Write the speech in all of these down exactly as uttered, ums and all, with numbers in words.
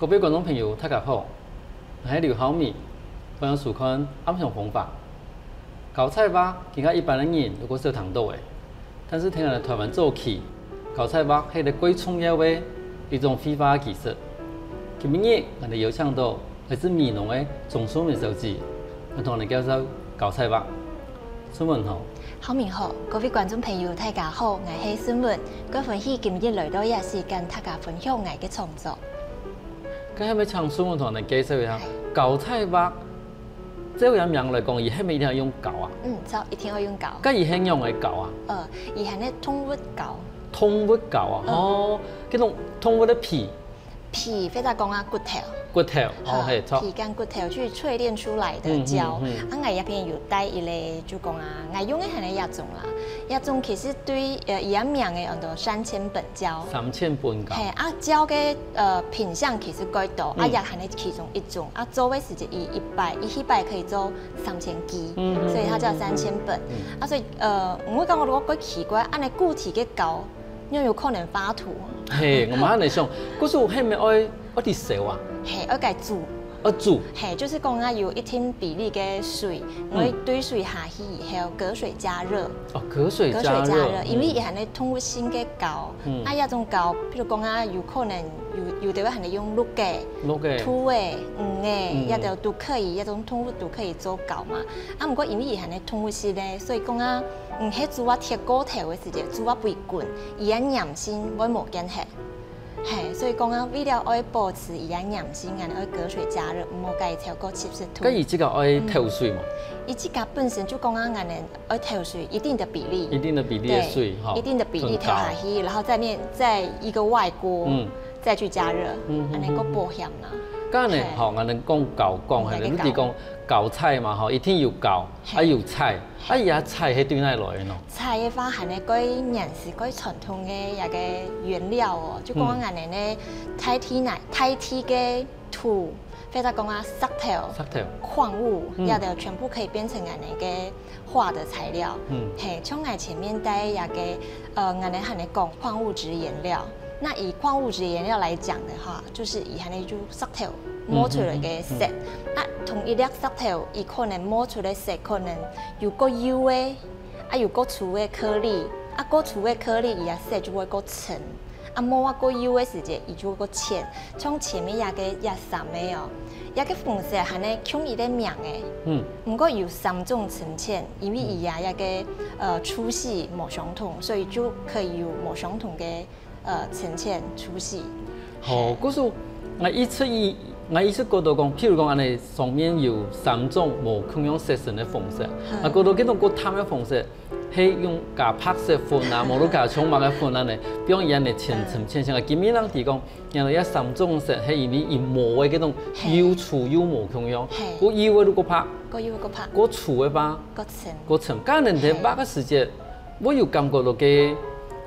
各位觀眾朋友，大家好，𠊎係劉浩明，歡迎收看《暗香風華》。交彩畫，今下一般个人都較少聽到个，但是在𠊎等臺灣早期，交彩畫係一個蓋重要个一種繪畫技術。今晡日，𠊎等邀請到來自美濃个鍾淑敏小姐，來同𠊎等介紹交彩畫。淑敏好。 浩明好，各位觀眾朋友，大家好，𠊎係淑敏，蓋歡喜今日來到這時間，同大家分享𠊎个創作。該係毋係請淑敏同𠊎等介紹一下，交彩畫，照佢个名來講，佢係毋係一定愛用交啊？嗯，著，一定愛用交。該佢係仰般个交啊？呃，佢喊做動物交。動物交啊，哦，該種動物个皮， 皮，或者講啊骨頭。骨頭，哦，係，著。皮跟骨頭去淬煉出來个膠。嗯，嗯，嗯。啊，𠊎這片有帶一個，就講啊，𠊎用个係這種啦。這種其實對，呃，佢个名个安到三千苯膠。三千苯膠。係，啊，膠个，呃，品項其實蓋多，啊，嗯。這係其中一種。啊，做个時節，佢一擺，佢一擺可以做三千支，嗯，嗯，所以佢叫三千苯。嗯，嗯，嗯。啊，所以，呃，𠊎感覺如果蓋奇怪，恁仔固體个膠， 仰有可能畫圖？係，𠊎嘛恁仔想，故所係毋係愛，愛滴燒啊？係，愛該煮。愛煮？係，就係講啊，有一定比例个水，嗯。愛對水下去以後，隔水加熱。哦，隔水加熱。隔水加熱，嗯。因為佢係動物性个膠，嗯。啊，這種膠，譬如講啊，有可能有，有个會喊做用鹿个、鹿个。兔个、魚个，嗯。這兜都可以，這種動物都可以做膠嘛。啊，毋過因為佢係動物性个，所以講啊，嗯，係煮啊忒過頭个時節，煮啊會滾， 佢个黏性會無見忒。係，所以講啊，為了愛保持佢个黏性，𠊎等愛隔水加熱，毋好該超過七十度。該佢這個愛透水無？嗯。佢這個本身就講啊，𠊎等愛透水一定的比例。一定的比例个水，對，吼，一定的比例透下去，然後再面，再一個外鍋，嗯。再去加熱，嗯，嗯，恁仔較保險啦。嗯，嗯。該恁仔，係。吼，𠊎等講交講，嗯，係，該個交。你講交彩嘛，吼，一定有交，係。啊有彩， 啊，這彩係對哪來个呢？彩个話，還係蓋原始、蓋傳統个一個原料哦，就講𠊎等呢，大地泥、大地个土，或者講啊石頭、石頭。礦物，嗯。這兜全部可以變成𠊎等个畫的材料。嗯。係，像𠊎前面帶這個，呃，𠊎等還係講礦物質顏料。那以礦物質顏料來講的話，就是佢還係用石頭磨出來个色。嗯，嗯，嗯，嗯。啊，同一粒石頭，佢可能磨出來个色可能 有較幼个，啊有較粗个顆粒，啊較粗个顆粒，佢个色就會較深。啊無啊較幼个時節，佢就會較淺。像前面這個這三個哦，這個紅色還係共一個名个，嗯。毋過有三種深淺，因為佢个這個，呃，粗細無相同，所以就可以有無相同个 呃，深淺、粗細。好，故所，𠊎一直以，𠊎一直覺得講，譬如講恁仔上面有三種無共樣色澤个紅色，嗯。𠊎覺得這種較淡个紅色，係用加白色粉啊，無就加像麼个粉恁仔，比如講佢恁仔淺，嗯。深淺，像今晡日人提講，然後這三種色係因為佢磨个這種，係。又粗又無共樣，係。較幼个就較白，較幼个較白。較粗个吧，較深。較深。該恁仔畫个時節， 𠊎有感覺到該，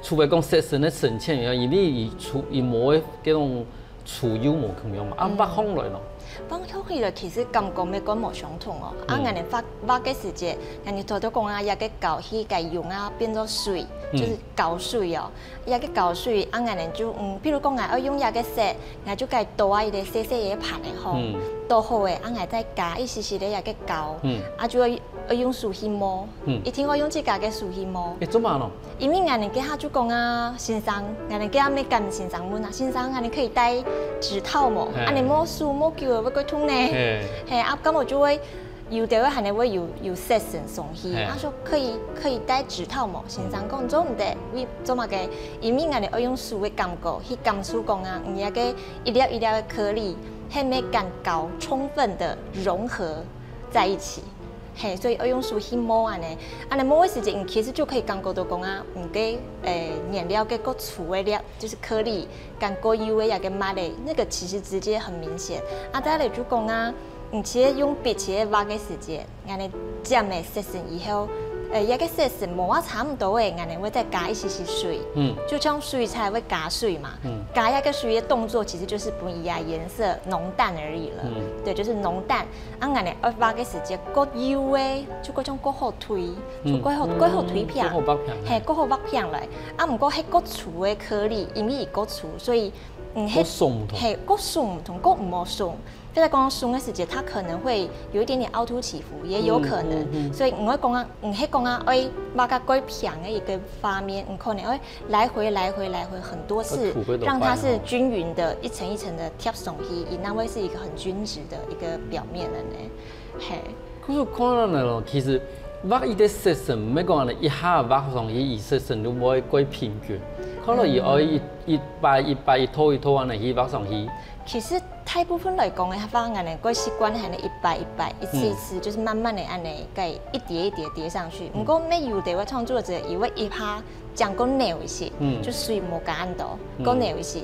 除了講色澤个深淺以外，因為佢粗，佢磨个這種粗幼無共樣嘛，啊，嗯。畫起來咯。畫起來其實感覺乜蓋無相同哦。啊，嗯。𠊎等畫，畫个時節，𠊎等頭頭講啊，這個膠去該溶啊，變做水，嗯。就是膠水哦。這個膠水，啊，𠊎等就，嗯，比如講，𠊎愛用這個色，𠊎就該倒啊一個細細个盤个吼，嗯。倒好个，啊，𠊎再加一息息个這個膠，嗯。啊，就愛，愛用手去摸。 嗯。一定愛用自家个手去摸。欸，做麼个咯？因為𠊎等該下就講啊，先生，𠊎等該下乜跟先生問啊，先生，𠊎等可以戴指套無？嘿。恁仔摸手摸久了會蓋痛呢。嘿。嘿，啊，該無就會有个還係會有，有色素上去。嘿。啊，說可以，可以戴指套無？先生講，嗯。做毋得，為做麼个？因為𠊎等愛用手个感覺去感受講啊，你該個一粒一粒个顆粒，係無跟膠充分的融合在一起。 嘿，所以愛用手去摸恁仔，恁仔摸个時節，你其實就可以感覺到講啊，你个，呃，顏料个較粗个粒，就是顆粒，跟較幼个這個末仔，那個其實直接很明顯。啊，再來就講啊，你其實用筆直接畫个時節，恁仔沾个色素以後，呃，這個色素無啊差毋多个，恁仔會再加一息息水，嗯。就像水彩會加水嘛，嗯。加這個水的動作其實就是分佢个顏色濃淡而已了，嗯。對，就是濃淡。 啊，恁仔愛畫个時節，較幼个，就較像較好推，嗯，就較好，嗯，較好推平。較好畫平。嘿，較好畫平來。啊，毋過係較粗个顆粒，因為佢較粗，所以，个鬆毋同。係，个鬆毋同，个毋好鬆。比如講鬆个時節，它可能會有一點點凹凸起伏，也有可能。嗯，嗯，嗯。所以你會講啊，你係講啊，愛畫个較平个一個畫面，你可能愛來回、來回、來回很多次，讓它是均勻的，一層一層的貼上去，它會是一個很均質的一個表面了呢。係。 可是看下來咯，其實畫一個色線，毋係講恁樣一下畫上去，佢色線就會過平均。可能佢愛一，一擺一擺，一套一套恁樣去畫上去。其實大部分來講个話，𠊎等个習慣還係一擺一擺，一次一次，就是慢慢的恁樣，該一疊一疊疊上去。毋過，乜有个創作者，佢會一下將過扭一些，就水無加恁多，過扭一些。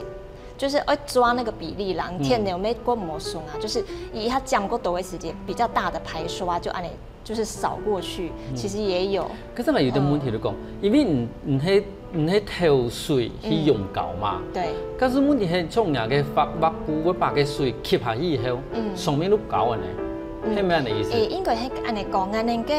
就是愛抓那個比例啦，你天然有沒有過無鬆啊？就是佢一下講過多个時節，比較大的排刷就恁樣，就是掃過去，其實也有。可是嘛，有个問題就講，因為你，你係，你係透水去用膏嘛。對。可是問題係，像人个畫，畫布，會把个水吸下去以後，上面都膏了呢，係毋係恁樣意思？誒，應該係恁樣講，恁樣个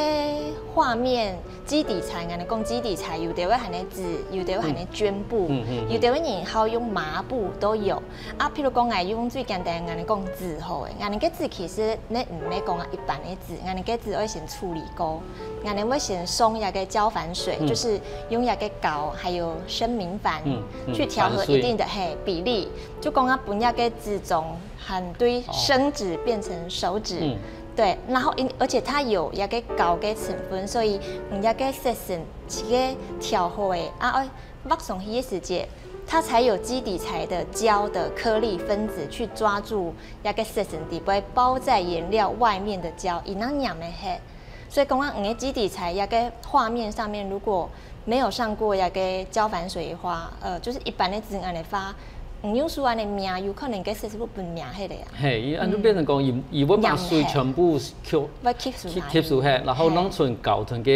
畫面 基底材，𠊎等講基底材，有个會恁樣紙，有个會恁樣绢布，有个人好用麻布都有。啊，譬如講，𠊎用最簡單，𠊎等講紙好了，𠊎等个紙其實你毋係講啊一般个紙，𠊎等个紙愛先處理過，𠊎等會先送一個膠礬水，就是用一個膏，還有生明礬去調和一定的，嘿，比例，就講啊分一個紙中，還對生紙變成熟紙。 對，然後因，而且它有一個膏个成分，所以你一個色線自己調好个，啊，愛畫上去个時節，它才有基底材的膠的顆粒分子去抓住一個色線底背包在顏料外面的膠，佢正黏得核。所以講啊，你个基底材一個畫面上面如果 沒有上過一個膠礬水个話，呃，就是一般个紙恁樣畫，你用手恁樣摸，有可能个色素分摸忒个啊。嘿，佢恁樣就變成講，佢，佢會把水全部吸，會吸收下去。吸，吸收忒，然後弄成膏成个，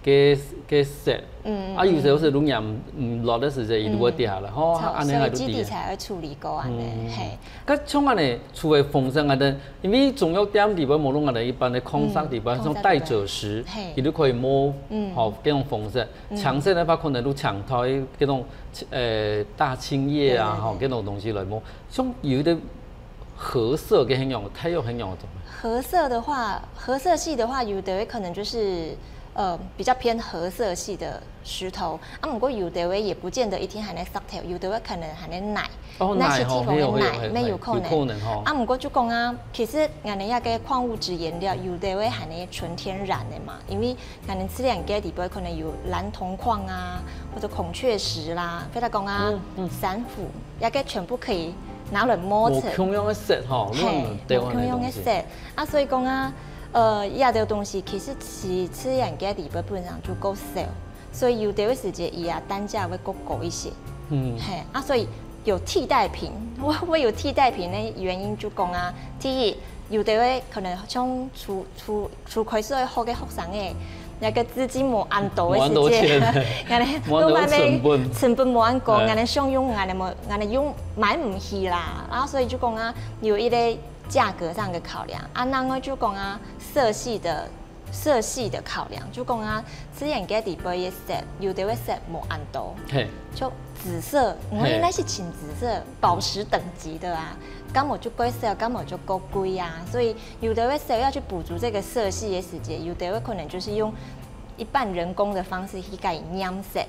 个，个色。嗯，啊，有時候係如果你毋落个時節，佢就會掉下來，吼，啊，恁樣就掉。所以基底材愛處理過恁樣，嘿。該像恁樣，除了紅色，恁樣，因為中藥店裡背無論恁樣，一般个抗菌裡背，像代赭石，嘿，佢都可以摸，吼，這種紅色。 青色个話，可能就青苔，這種，呃，大青葉啊，吼，這種東西來摸。像有一個褐色个很樣，它又很樣種。褐色的話，褐色系的話，有的可能就是，呃，比較偏褐色系的石頭。啊，不過有的也不見得一定還在石頭，有的可能還在泥。 哦，泥吼，那些地方个泥，嘿，嘿，嘿，乜有可能。有可能吼。啊，毋過就講啊，其實𠊎等這個礦物質顏料，有的會還係純天然个嘛，因為𠊎等自然界裡背可能有藍銅礦啊，或者孔雀石啦，或者講啊，珊瑚，這個全部可以拿來磨成。無共樣个色吼，嘿，無共樣个色。啊，所以講啊，呃，這兜東西其實係自然界裡背本身就夠少。 所以有兜个時節，佢个單價會較高一些。嗯。嘿，啊，所以有替代品，會，會有替代品个原因就講啊，第一，有兜个可能像初，初，初開始學个學生仔，該個資金無恁多个時節，無恁多錢，𠊎等無恁多成本。成本無恁高，哎。𠊎等想用，𠊎等無，𠊎等用買毋起啦。啊，所以就講啊，有一個價格上个考量。啊，另外就講啊，色系的 色系的考量，就講啊，自然界裡背个色，有兜个色無恁多，嘿。就紫色，我嘿。應該係深紫色，寶石等級的啊，該無就較少，該無就較貴啊，所以有兜个色要去補足這個色系个時節，有兜个可能就是用一半人工的方式去共佢染色。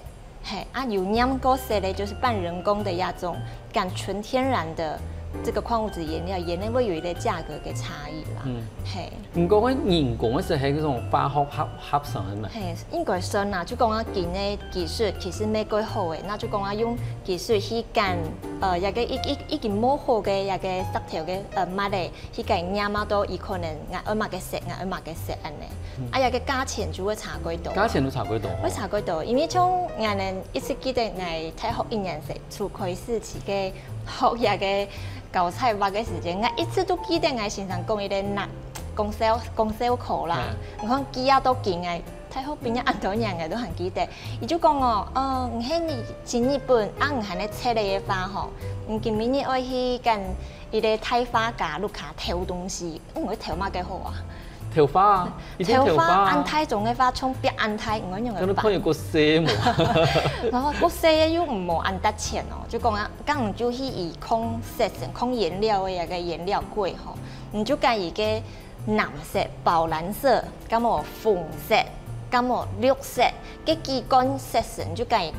嘿，啊，有染過色个，就是半人工的那種，跟純天然的這個礦物質顏料，顏料會有一個價格个差異啦。嗯。嘿。毋過，該人工个色係該種化學合，合成个嘛。嘿，應該算啦，就講啊，今个技術其實乜較好个，那就講啊，用技術去跟，呃，一個已，已，已經磨好个一個石頭个，呃，物个， 去共佢染啊，到佢可能𠊎愛麼个色，𠊎愛麼个色恁呢。嗯。啊，這個價錢就會差較多。價錢都差較多吼。會差較多，因為像𠊎等一直記得𠊎大學一年生初開始自家學這個交彩畫个時間，𠊎一直都記得𠊎先生講一個那，講笑，講笑話啦。嗯。你看，幾啊多斤个，大學畢業恁多年个都還記得。佢就講哦，呃，你係你去日本，啊，你還在切个話吼，你今晡日愛去跟 一個大畫家屋下偷東西，嗯，𠊎偷麼个好啊？頭髮啊，一定頭髮啊。頭髮恁大種个話，像壁恁大，毋會用个吧？可能看有夠細無？然後夠細个又毋好恁值錢哦，就講啊，講就去以空色成空顏料个一個顏料櫃吼，你就揀一個藍色、寶藍色，敢無紅色，敢無綠色，該幾款色成就揀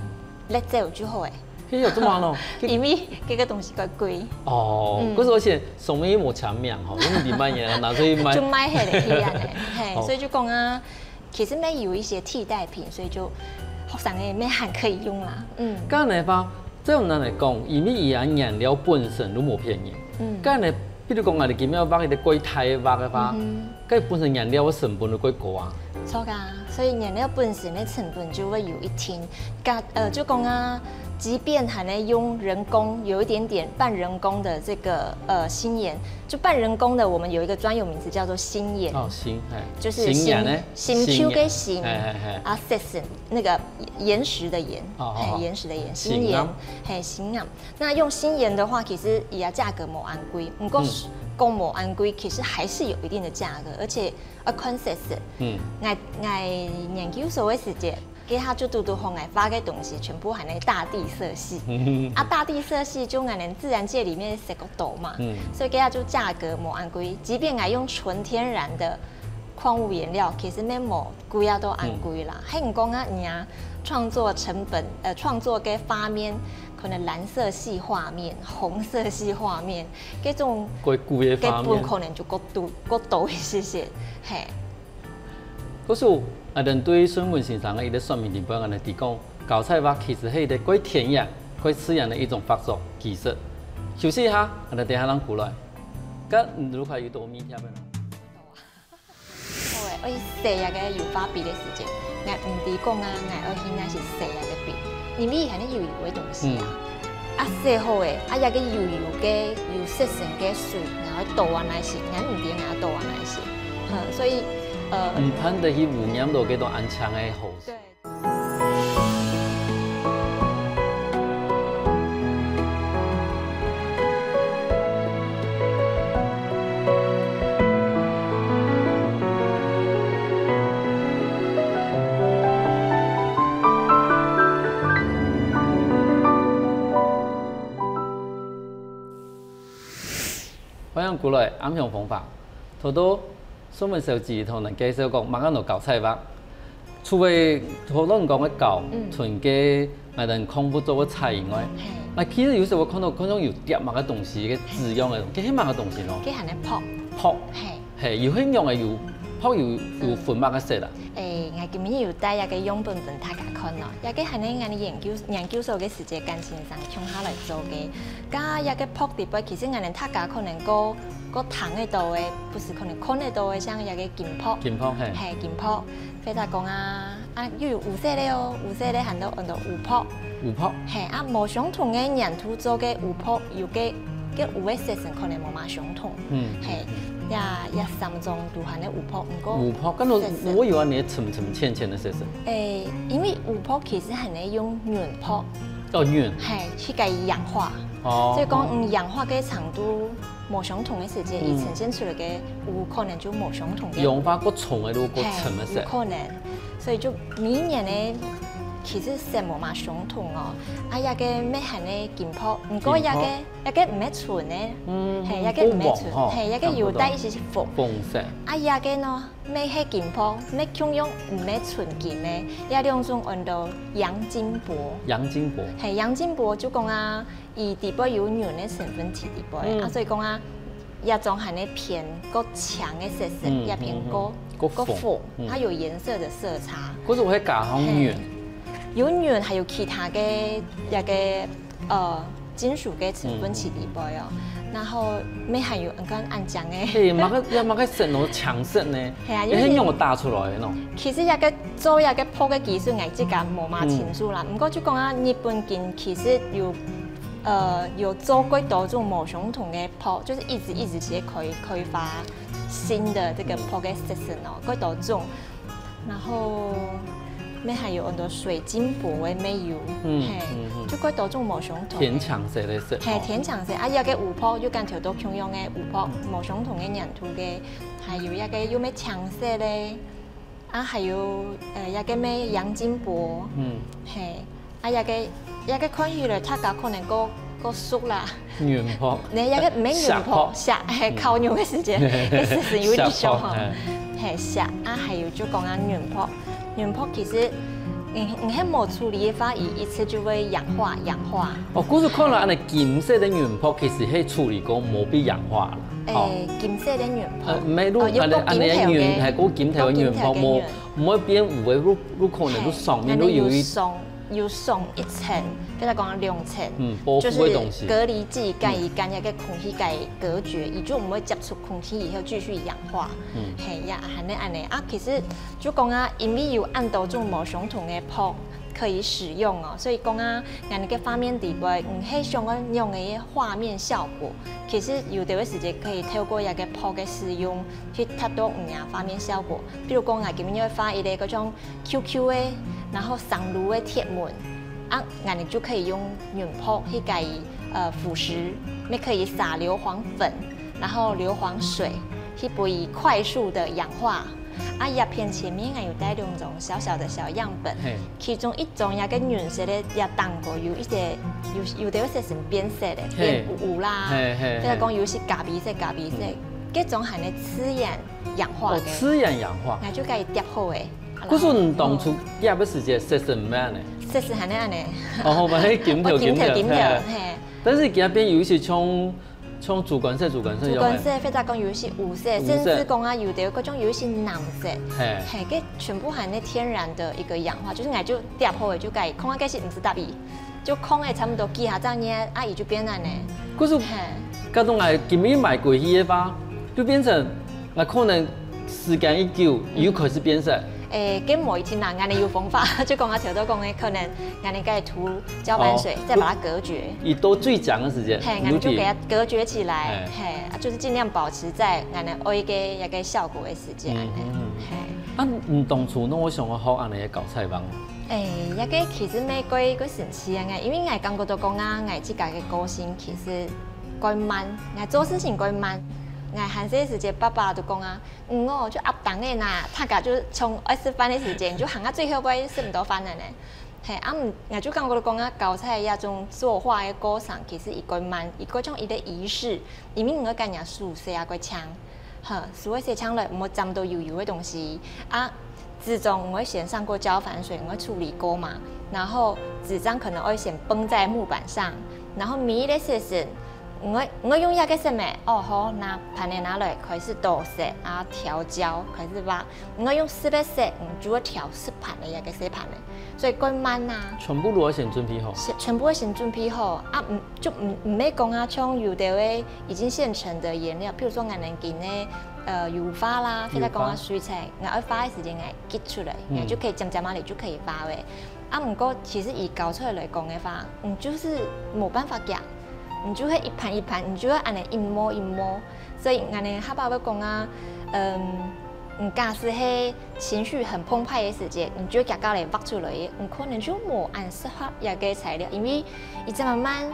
let's say就好誒。係有這麼咯？因為這個東西較貴。哦，嗯。可是而且上面又無簽名吼，因為你買人拿出去賣。就賣忒了去啊呢，嘿，哦。所以就講啊，其實乜有一些替代品，所以就學生个乜還可以用啦，嗯。該樣个話，這樣來講，因為佢个顏料本身都無便宜，嗯。該樣个 比如講，𠊎兜今日畫一個過大个畫个話，嗯哼。該本身顏料个成本就過高啊。著啊，所以顏料本身个成本就會有一定，該，呃，就講啊，即便還能用人工，有一點點半人工的這個，呃，新顏，就半人工的，我們有一個專有名詞叫做新顏，哦，新，嘿。就是新，新顏呢？新舊个新，新顏，嘿，嘿，嘿。啊，色素，那個岩石的岩，哦，哦，哦。嘿，岩石的岩，新顏，新顏。嘿，新顏。 那用新顏的話，其實佢个價格無恁貴，毋過嗯。講無恁貴，其實還是有一定的價格，而且要看色素。嗯。𠊎，𠊎研究所个時節，該下就堵堵好𠊎畫个東西全部還係大地色系。啊，大地色系就𠊎等自然界裡面色較多嘛，嗯。所以該下就價格無恁貴，即便𠊎用純天然的礦物顏料，其實乜無 貴啊，都恁貴啦。嗯。還講啊，你啊，創作成本，呃，創作个畫面，可能藍色系畫面、紅色系畫面，這種，過貴个畫面。該本可能就過多，過多一些些，嘿。可是，啊，𠊎等對孫文先生个一個說明裡背，𠊎等知講，交彩畫其實係一個過天然、過自然个一種畫作技術。休息一下，𠊎等等下正過來。該你如果有多米貼个呢？ 好誒，愛洗這個油畫筆个時節，𠊎毋知講啊，𠊎愛去拿係洗這個筆，因為還係油油个東西啊。嗯。啊，洗好誒，啊，這個油油个、有色素个水，𠊎愛倒啊哪洗，𠊎毋知𠊎愛倒啊哪洗。嗯，所以，呃，毋盼得去污染到該種恁靚个河水。對。 歡迎過來，暗香風華。頭到孫文小姐同𠊎等介紹講，麼个安到交彩畫。除了頭先講个交，嗯。賰个𠊎等空腹做个菜以外，嘿。𠊎其實有時候看到看到有疊麼个東西，个紙樣个，該係麼个東西呢？該還係箔。箔。嘿。嘿，有形樣个，有箔有，有分麼个色啊？誒，𠊎今日有帶一個樣本分大家看哦，這個還係𠊎研究，研究所个時節跟先生共下來做个。 該這個箔裡背，其實𠊎等大家可能較，較聽得到个，毋係可能看得到个，像這個金箔。金箔，嘿。嘿，金箔。或者講啊，啊，又有烏色个哦，烏色个安到安到烏箔。烏箔。嘿，啊，無相同个黏土做个烏箔，有个，个烏个色素可能無麼相同。嗯。嘿，這，這三種都還係烏箔，毋過烏箔，該色素。會有恁樣深深淺淺个色素。誒，因為烏箔其實還係用軟箔。 哦，軟。嘿，去共佢氧化。哦。所以講，嗯，氧化个程度無相同个時節，嗯。佢呈現出來个有可能就無相同个。氧化過重个，如果過沉个色。嘿，有可能。所以就每一年呢，其實色無嘛相同哦。啊，這個乜還係金箔，毋過這個，金箔。這個毋係純个，嗯，嘿，這個毋係純，過黃吼，嘿，這個有帶一些紅。紅色。啊，這個呢， 乜係金箔，乜共樣毋係純金个，這兩種安到陽金箔。陽金箔。嘿，陽金箔就講啊，佢底背有銀个成分在底背，嗯。啊，所以講啊，這種還係偏較強个色素，嗯，也偏較，嗯，嗯。較紅，較紅，嗯。它有顏色的色差。可是𠊎會加上銀。嘿，有銀，還有其他个，這個 呃，金屬个成分在底背哦。嗯。然後乜還有恁樣恁樣个。嘿，麼个，這麼个色哦，強色呢？係啊，因為這係仰般打出來个喏？其實這個做這個箔个技術，𠊎自家無嘛清楚啦。嗯。毋過就講啊，日本人其實有，呃，有做過多種無相同个箔，就是一直一直在開，開發新的這個箔个色素哦，過多種。 然後，乜還有很多水晶箔个乜有，嗯，嘿，嗯，嗯。就蓋多種無相同个。天青色个色，嘿，哦。天青色，啊，這个烏箔又跟頭到共樣个烏箔，嗯。無相同个黏土个，還有這个又乜青色个，啊，還有，呃，這个乜羊金箔，嗯。嘿，啊，這个，這个看起來大家可能較，較熟啦， 銀箔。你這个毋係銀箔，石箔，石，嘿，嗯。烤肉个時節，个時節有印象吼。石箔，嘿。嘿，石，啊，還有就講啊，銀箔。銀箔其實，你，你係無處理个話，佢一直就會氧化，氧化。哦，故所看來恁呢金色个銀箔其實係處理過，無被氧化啦。吼。欸，金色个銀箔。呃，毋係，哦，有恁呢，恁呢个銀，還有金頭个銀箔，有金頭个銀。無，無會變烏个，有，有可能有上面，嘿，有一，恁呢有上 有上一層，或者講兩層，嗯，保護个東西。就是隔離劑，該，嗯。跟該个空氣該隔絕，佢就毋會接觸空氣以後繼續氧化。嗯。嘿，呀，恁呢恁呢啊，其實就講啊，因為有恁多種無相同个箔可以使用哦，所以講啊，𠊎等个畫面底背，嗯，係想要用个畫面效果，其實有兜个時節可以透過一个箔个使用，去達到你个畫面效果。比如講，𠊎今日要畫一个該種 Q Q个，然後生鏤个鐵門，啊，𠊎等就可以用銀箔去該，呃，腐蝕，也可以撒硫磺粉，然後硫磺水，去分佢快速的氧化。啊，這片前面𠊎有帶兩種小小的小樣本，嘿。其中一種這个銀色个這頂高有一些，有，有兜色係變色个，嘿。變烏烏啦，嘿，嘿，嘿。比如講有些咖啡色，咖啡色，嗯。這種還係自然 氧化个。哦，自然氧化。𠊎就該疊好个。故所你當初疊个時節，色係毋係恁呢？色係恁呢恁呢。哦，好吧，係金頭，哦，金頭，金頭，金頭，嘿。嘿。但是佢變有一些像，像豬肝色，豬肝色樣个。豬肝色，或者講有一些烏色，烏色。甚至講啊，有的各種有一些藍色。嘿。嘿，這全部還係天然的一个氧化，就是𠊎就疊好个，就該，看看該係毋係特別。 就空个差不多幾下隻月，啊，佢就變恁呢。可是，嘿。假如𠊎今日買過去个話，就變成，啊，可能時間一久，嗯。又開始變色。欸，該無一定啦，𠊎等有方法，就講啊，頭頭講个，可能𠊎等該塗膠盤水，哦，再把它隔絕。佢到最強个時間，嘿，𠊎等就給它隔絕起來，嘿。嘿，啊，就是盡量保持在𠊎等愛个一个效果个時間，嗯，嗯，嗯。嘿。啊，你當初哪會想要學恁呢个搞菜幫？ 欸，這个其實乜蓋，蓋神奇个，因為𠊎感覺到講啊，𠊎自家个個性其實蓋慢，𠊎做事情蓋慢。𠊎還細个時節，爸爸都講啊，嗯哦，就鴨當个啦，大家就從愛食飯个時間，就行到最後尾食毋到飯个呢。嘿，啊，毋，𠊎就感覺到講啊，搞菜這種做法个過程，其實佢蓋慢，佢蓋像一个儀式，因為你愛跟人家手勢啊，蓋強。 哈，所以洗淨來，毋好沾到油油个東西。啊，紙張我會先上過膠盤水，我會處理過嘛。然後紙張可能會先繃在木板上，然後每一个色水，我會，我會用這个色咩？哦，好，拿盤仔拿來，開始倒色啊，調膠，開始畫。我會用十个色，嗯，就會調十盤个這个色盤仔，所以蓋慢啊。全部都愛先準備好。是，全部會先準備好啊，毋，就毋，毋係講啊，像有的个 已經現成的顏料，譬如說，𠊎等今个，呃，油畫啦，油畫。或者講啊水彩，𠊎愛畫个時間，𠊎擠出來，嗯。𠊎就可以尖尖仔个就可以畫个。啊，毋過其實以搞出來來講个話，你就是無辦法夾，你就會一盤一盤，你就會恁呢一模一模。所以𠊎等下把會講啊，嗯，你假使係情緒很澎湃个時節，你就會夾過來畫出來，你可能就無恁適合這个材料，因為佢這麼慢，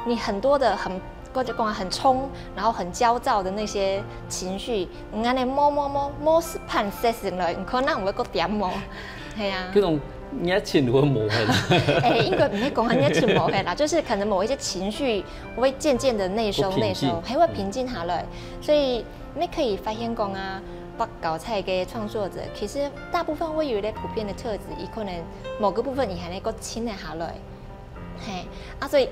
你很多的很 或者講很衝，然後很焦躁的那些情緒，你恁呢摸摸摸摸十盤色水來，你看哪會過恬無？係啊。這種熱情會無痕。欸，應該毋係講熱情無痕啦，就是可能某一些情緒會漸漸的內收內收，會平靜。還會平靜下來。所以你可以發現講啊，畫搞菜个創作者，其實大部分會有一個普遍的特質，佢可能某個部分佢還能夠靜得下來。 嘿，啊，所以，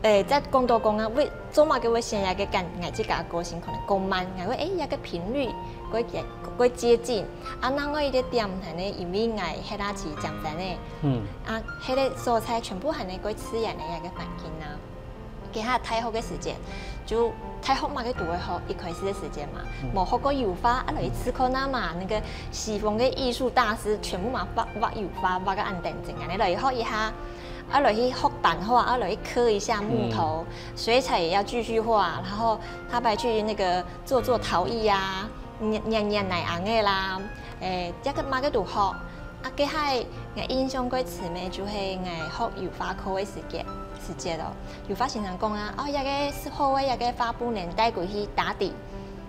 欸，再講到講啊，為，做麼个會選這个跟𠊎自家个個性可能較慢，𠊎會，欸，這个頻率較接，較接近。啊，另外一个點呢，因為𠊎歇啊市尖山个，嗯。啊，該个所在全部還係較自然个一个環境啊。其他大學个時間，就大學嘛，該讀个學，一開始个時間嘛，嗯。無學過油畫，啊，來試看啊嘛，那個西方个藝術大師全部嘛畫，畫油畫，畫个恁認真，恁呢來學一下。 啊，來去學版畫，啊，來去刻一下木頭，嗯。水彩也要繼續畫，然後下擺去那個做做陶藝啊，捏，捏，捏泥尪仔啦，欸，這个麼个都學。啊，該下 𠊎印象最深个就係𠊎學油畫課个時節，時節哦，油畫先生講啊，哦，這個好个，這個畫布呢，帶歸去打底，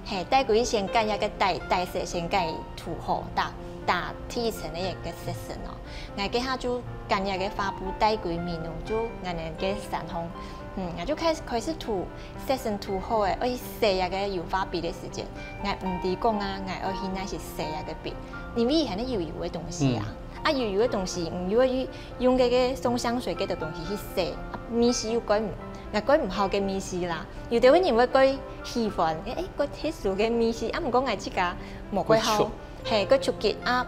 係，帶歸去先摎這個底，底色先摎塗好，打，打第一層个一個色水哦。𠊎該下就摎這個畫布帶歸美濃，就𠊎等个山項，嗯，𠊎就開始，開始塗，色水塗好个，愛洗這個油畫筆个時節，𠊎毋知講啊，𠊎愛去哪時洗這個筆，因為還係油油个東西啊。 啊，油油个東西，嗯，又愛用該個松香水該兜東西去洗，啊，味緒又蓋毋，𠊎蓋毋好該味緒啦。有兜个人會蓋喜歡，誒，誒，蓋特殊个味緒，啊，毋過𠊎自家無蓋好，蓋觸。係，蓋觸激啊，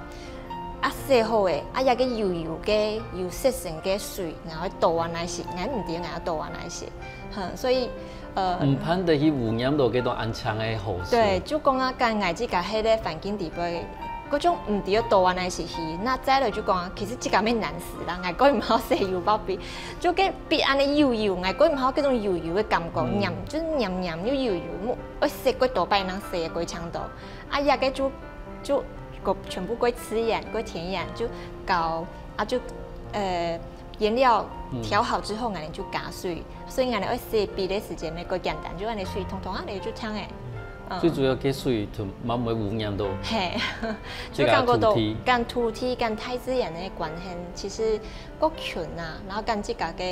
啊，洗好个，啊，這個油油个，有色水个水，然後倒啊來洗，𠊎毋知𠊎愛倒啊來洗，哼，所以，呃，毋盼得去污染到該種恁淨个河水。對，就講啊，該𠊎自家係在環境底背， 該種毋知愛倒啊來洗去，那再來就講啊，其實自家乜難洗啦，𠊎蓋毋好洗油畫筆，就該筆恁樣油油，𠊎蓋毋好該種油油个感覺，黏，就是黏黏又油油，愛洗幾多擺正洗會淨到。啊，這個就，就，個全部蓋自然，蓋天然，就搞，啊，就，呃，顏料調好之後，𠊎等就加水，所以𠊎等愛洗筆个時節乜蓋簡單，就恁樣水通通啊，你就淨个。 最主要个水就毋會污染到。係，就感覺到跟土地、跟大自然个關係，其實較近啊，然後跟自家个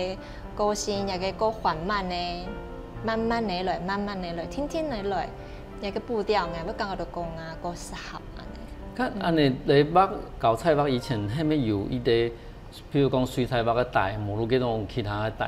個性也个較緩慢个，慢慢个來，慢慢个來，定定个來，這個步調，𠊎會感覺到講啊，較適合恁樣。該恁樣來畫，搞彩畫以前，係毋係有一個，比如講水彩畫个底，無論該種其他个底？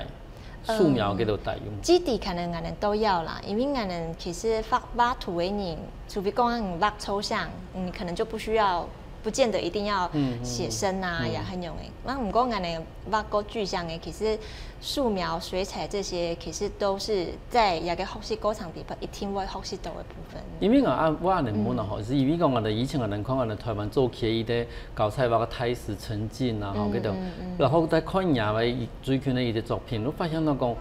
素描个都帶用。基底可能𠊎等都要啦，因為𠊎等其實畫，畫圖个人，除非講你畫抽象，你可能就不需要，不見得一定要寫生啊，也很容易。那毋過𠊎等畫較具象个，其實素描、水彩這些，其實都是在這個學習過程底背一定會學習到个部分。因為𠊎啊，𠊎恁樣問啊，吼，係因為講𠊎等以前𠊎等看𠊎等台灣早期个一個搞彩畫个大師陳進啊，吼，該種，然後再看人家个最近个一個作品，𠊎發現到講，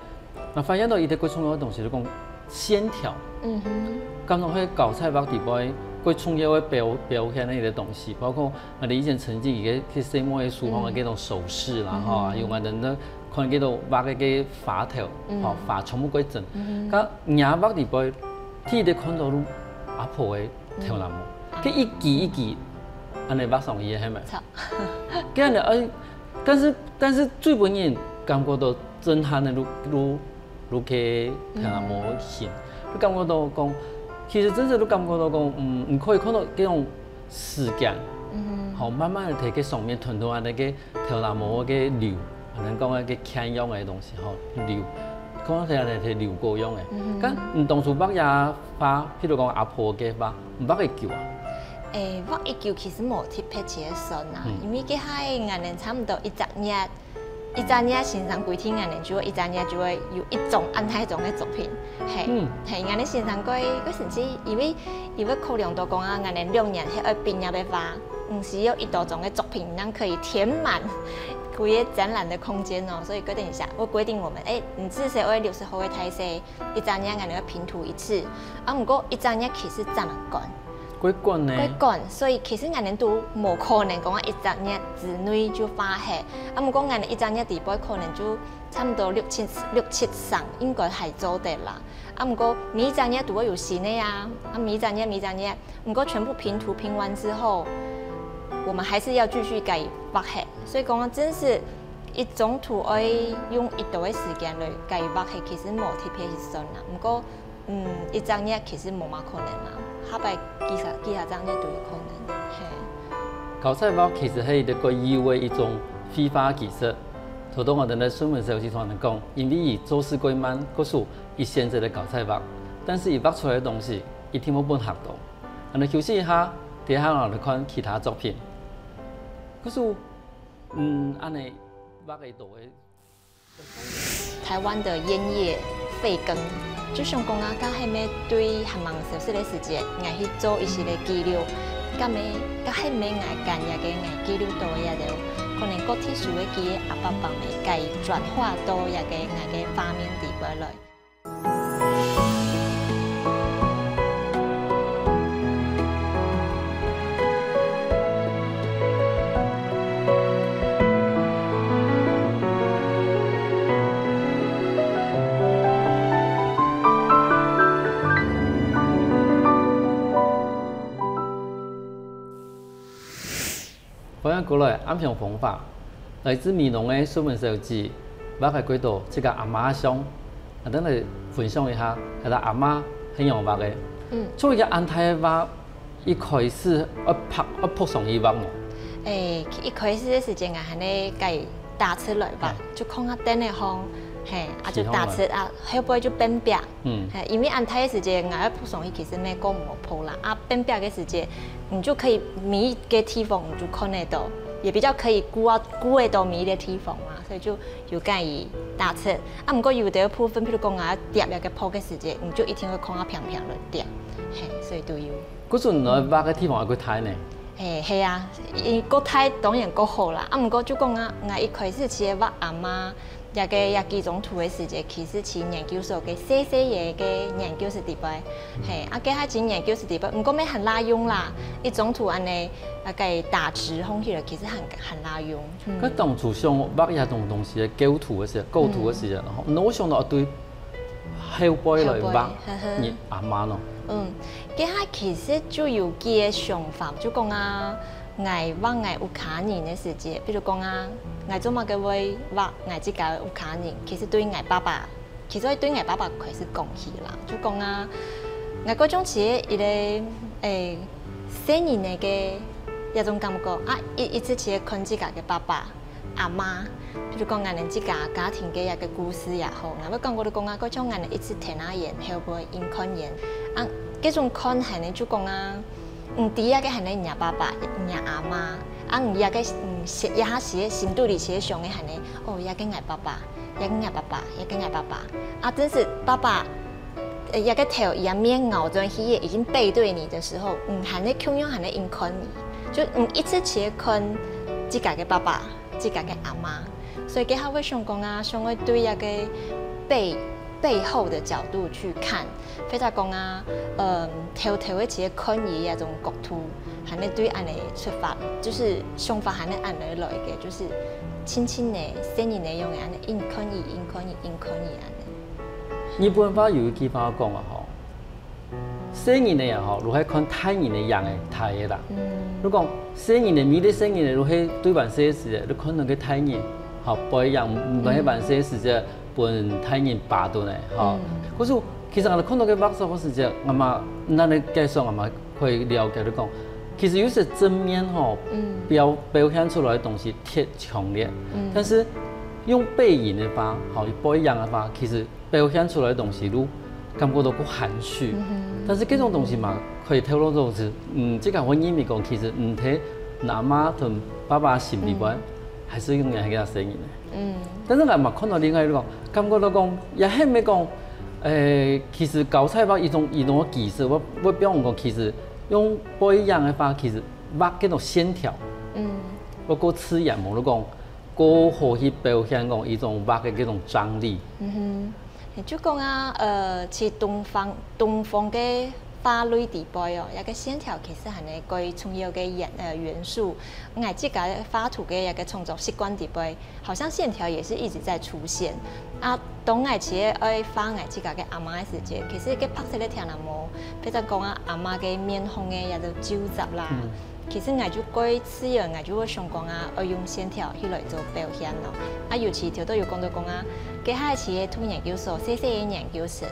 𠊎發現到一個最重要个東西，就講線條。嗯哼。感覺係搞彩畫底背最重要个表，表現个一個東西，包括𠊎等以前陳進佢个去細妹个書房个該種手勢啦，吼，有𠊎等个看該種畫个該花頭，吼，花全部蓋正。該𠊎畫底背，第一個看到就阿婆个頭那毛，佢一支一支，恁樣畫上去个係無？該恁樣，哎，但是，但是最分人感覺到震撼个，就，就 就去聽無行。你感覺到講，其實真正你感覺到講，嗯，你可以看到該種時間，吼，慢慢个在該上面團團恁樣个頭那毛个流，可能講个該牽樣个東西吼，流，看到佢恁樣个流過樣个。該你當初畫這畫，譬如講阿婆个畫，你畫幾久啊？誒，畫幾久其實無特別去算啊，因為該下𠊎等差毋多一隻月 一隻月先生規定恁樣，就會一隻月就會有一張恁大張个作品。係，係，𠊎等先生過，過甚至因為，因為考量到講啊，𠊎等兩年係愛畢業个話，毋需要一多張个作品，正可以填滿規個展覽个空間哦。所以規定一下，𠊎規定𠊎等，誒，你至少愛六十號个大細，一隻月𠊎等愛評圖一次。啊，毋過一隻月其實正蠻趕。 過趕呢？過趕，所以其實𠊎等都無可能講一隻月之內就畫忒。啊，毋過𠊎等一隻月底背可能就差毋多六七，六七張應該還做得啦。啊，毋過每一隻月都會有新个啊，啊，每一隻月，每一隻月，毋過全部評圖評完之後，我們還是要繼續共畫忒。所以講，真係一張圖愛用幾多个時間來共畫忒，其實無特別去算啦。毋過 嗯，一隻月其實無麼可能啦，下擺幾下，幾下隻月都有可能，係。搞彩畫其實係一個蓋優个一種繪畫技術。頭先𠊎等在新聞消息上面講，因為佢做事蓋慢，故所佢選擇來搞彩畫，但是佢畫出來个東西一定會分人嚇著。恁樣休息一下，等下𠊎等來看其他作品。故所，嗯，恁樣畫个圖个 台灣的菸葉廢根，就想講啊，該係毋係對還吂熟識个時節，𠊎去做一息个記錄，該係毋係，該係毋係𠊎共這個𠊎記錄到个這兜，可能較特殊个記憶，阿爸阿姆共佢轉化到這個𠊎个畫面底背來。過來，暗香風華，來自美濃个淑文小姐，畫个幾多自家阿媽相，啊，等來分享一下，佢个阿媽係仰畫个。嗯。做一个恁大个畫，一開始愛拍，愛撲上去畫無？誒，一開始个時間啊，還係該打字來畫，嗯就囥啊凳仔項，嘿，啊就打字啊，後背就變壁。嗯，嘿，因為恁大个時間，𠊎愛撲上去其實乜過無好撲啦，啊變壁个時間，你就可以每一个地方你就看得到，也比較可以顧啊顧得到每一个地方嘛，所以就有介意打字。啊，毋過有个部分，譬如講啊，疊一个破个時間，你就一定會看啊平平來疊，嘿，所以都有。故所你畫个地方還過大呢。嘿，係啊，因為過大當然過好啦。啊，毋過就講啊，𠊎一開始其實畫阿媽，這个這幾張圖个時節，其實去研究所个細細个个研究室底背，嘿，啊，該下去研究室底背，毋過乜還罅用啦，一張圖恁呢，啊，該打直放起來，其實還還罅用。該當初想畫這種東西个構圖个時，構圖个時，然後你有想到對後背來畫後背呵呵你阿媽喏。嗯，該下其實就有幾个想法，就講啊，𠊎畫𠊎屋下人个時節，比如講啊，𠊎做麼个會畫𠊎自家个屋下人，其實對𠊎爸爸，其實對𠊎爸爸開始講起啦，就講啊，𠊎嗰種係一个誒細人个个一種感覺啊，一一直係看自家个爸爸。 阿媽，比如講𠊎等自家家庭个一个故事也好，𠊎會感覺到講啊，好像𠊎等一直聽啊言，後背應看言，啊，這種看還呢就講啊，毋知這个還呢若爸爸、若阿媽，啊，毋知這个嗯，一下時个心肚裡係想个還呢，哦，這个𠊎爸爸，這个𠊎爸爸，這个𠊎爸爸，啊，真係爸爸。呃，這个頭，這面熬轉去，已經背對你的時候，嗯，還在共樣還在應看你，就嗯一直切看自家个爸爸。 自家个阿媽。所以佢還會想講啊，想愛對這个背背後的角度去看，或者講啊，嗯，偷偷个去看伊這種角度，還能對恁呢出發，就是想法還能恁呢來个，就是輕輕的、細人的用个恁呢硬看伊、硬看伊、硬看伊恁呢。日本話有一句話講啊吼，細人个也好，就係看大人个樣个大个啦。如果細人个，每个細人个，就係對還細个時節，就看到个大人，吼，背影，毋係還細个時節，分大人霸到呢，吼。可是其實𠊎看到个畫作个時節，阿媽，那你介紹阿媽可以了解就講，其實有些正面吼，表表現出來个東西忒強烈，但是用背影个話，吼，背影个話，其實 表現出來个東西就感覺到較含蓄。但是這種東西嘛，可以透露到係，嗯，這个會認為講，其實毋係阿媽同爸爸心裡背，還係永遠係个細人个。嗯。但是𠊎嘛看到另外一種，感覺到講，也係毋係講，誒，其實交差畫一種一種技術，我我比方講，其實用背影个話，其實畫這種線條，嗯，會較自然，無就講，較好去表現講一種畫个這種張力。 就講啊，呃，其實東方東方个畫類底背哦，這个線條其實還係最重要个元呃元素。𠊎自家畫圖个這个創作習慣底背，好像線條也是一直在出現。啊，當𠊎自家愛畫𠊎自家个阿媽个時節，其實个白色个天然毛，或者講啊阿媽个面孔个這種皺褶啦。 其實𠊎就過自然，𠊎就會想講啊，愛用線條去來做表現咯。啊，尤其頭先有講到講啊，該下係讀研究所，細細个研究生，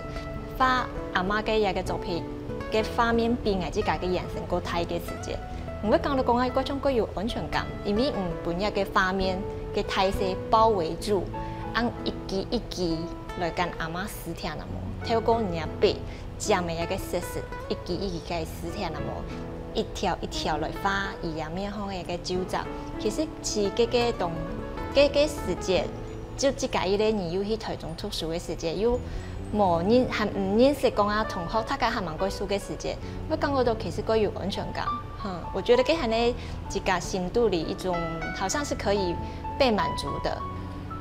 畫阿媽个這个作品，个畫面比𠊎自家个眼神過大个時節，毋會講到講啊，各種各有安全感，因為毋分這个畫面个大細包圍住，恁一支一支來跟阿媽撕天啊無，透過你个筆，尖个這个色素，一支一支个撕天啊無。 一條一條來畫伊个面孔个一个皺褶。其實其實个个當个个時節，就自家一个人又去台中讀書个時節，又無認還毋認識講啊同學，大家還蠻過熟个時節，會感覺到其實過有安全感。哼，我覺得這還係自家心肚裡一種好像是可以被滿足的。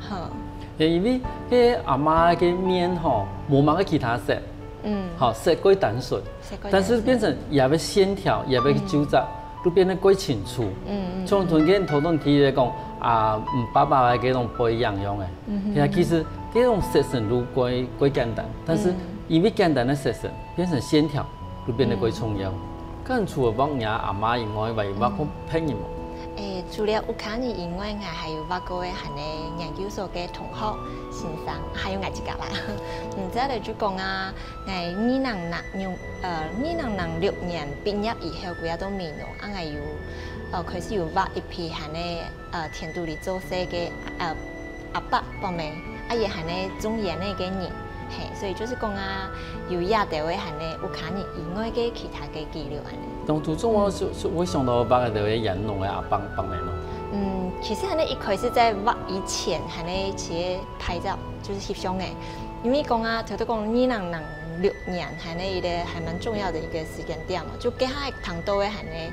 哼，因為个阿媽个面吼，無麼个其他色，嗯，好色過單純，但是變成也个線條，也个皺褶，都變得過清楚。嗯嗯，像同个頭先提个講啊，嗯，爸爸个這種背影樣个，嗯，其實這種色神都過過簡單，但是因為簡單个色神變成線條，都變得過重要。跟除了畫若阿媽以外，還有畫過別人無？誒，除了屋下人以外，𠊎還有畫過个還有研究所个同學、先生，還有𠊎自家啦。嗯，再來就講啊，𠊎二零零，呃，二零零六年畢業以後，歸下到美濃，啊，𠊎有，呃，開始有畫一批還有，呃，田肚裡做事个，呃，阿伯、伯姆，啊，也還有種菸仔个人，嘿，所以就是講啊，有這兜个還有屋下人以外个其他个記錄安尼。當初中學就，就會想到畫个兜个菸農个阿伯、伯姆咯。嗯，其實還有一開始在畫以前，還有一些拍照，就是翕相个。因為講啊，頭頭講二零零六年，還有一個還蠻重要的一個時間點嘛，就該下聽到个還有，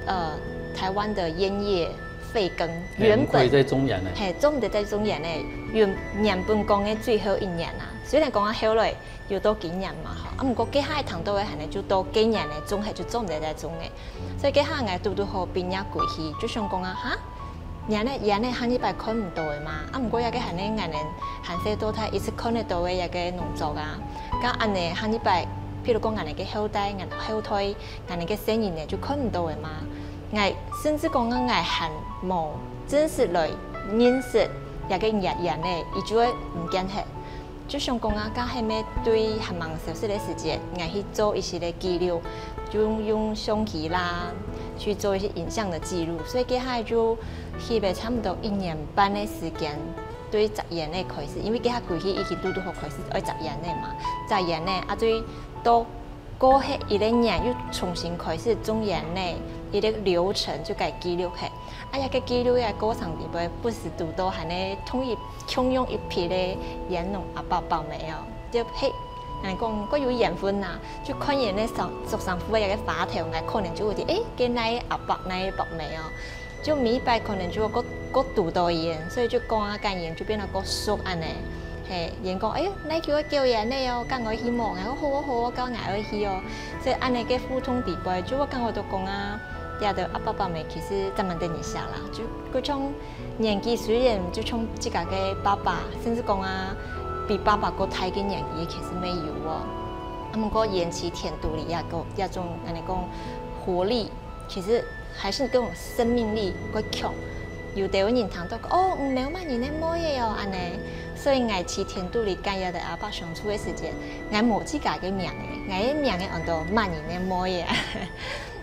呃，台灣的菸葉 廢耕，原本，嘿，毋可以再種菸了。嘿，做毋得再種菸了，原，原本講个最後一年啊。雖然講啊後來有到今年嘛吼，啊，毋過該下聽到个還有就到該年了，種下就做毋得再種了。所以該下𠊎堵堵好畢業歸去，就想講啊，哈，菸仔，菸仔下一擺看毋到了嘛。啊，毋過這個還有𠊎等還細到大一直看得到个這個農作啊，該安尼下一擺，譬如講𠊎等个後代，𠊎後代，𠊎等个細人呢就看毋到了嘛。 𠊎甚至講啊，𠊎還無正式來認識這個菸仔呢，佢就會毋見忒。就想講啊，該係毋係對還吂消失个時節，𠊎去做一些个記錄，就用，用相機啦，去做一些影像的記錄。所以該下就翕了差毋多一年半个時間，對摘菸仔開始，因為該下歸去已經堵堵好開始愛摘菸仔嘛，摘菸仔啊，對到 過後一個月又重新開始種菸仔，一個流程就該記錄下。啊，這個記錄个過程裡背，不時堵到還有同一，共樣一批个菸農阿伯伯姆哦，就係，人講較有緣分吶，就看𠊎等个上，著衫褲个這個花頭，𠊎可能就會知，誒，該哪個阿伯，哪個伯姆哦。 就每一擺可能就會過，過堵到𠊎等，所以就講啊，跟𠊎等就變到過熟恁呢。嘿，𠊎等講，哎喲，哪久會叫𠊎等呢哦，敢愛去無？𠊎講好哦，好哦，該𠊎愛去哦。所以恁呢个互動底背，就會感覺到講啊，這兜阿伯伯姆其實正蠻得人惜啦。就各種年紀雖然就像自家个爸爸，甚至講啊，比爸爸過大个年紀，其實乜有哦。啊，毋過延續田肚裡這个，這種，恁呢講，活力 其實還係該種生命力較強。有兜人聽到講，哦，毋，無麼人个妹仔哦，恁呢。所以𠊎去田肚裡跟這兜阿伯相處个時節，𠊎無自家个名仔，𠊎个名仔安到麼人个妹仔。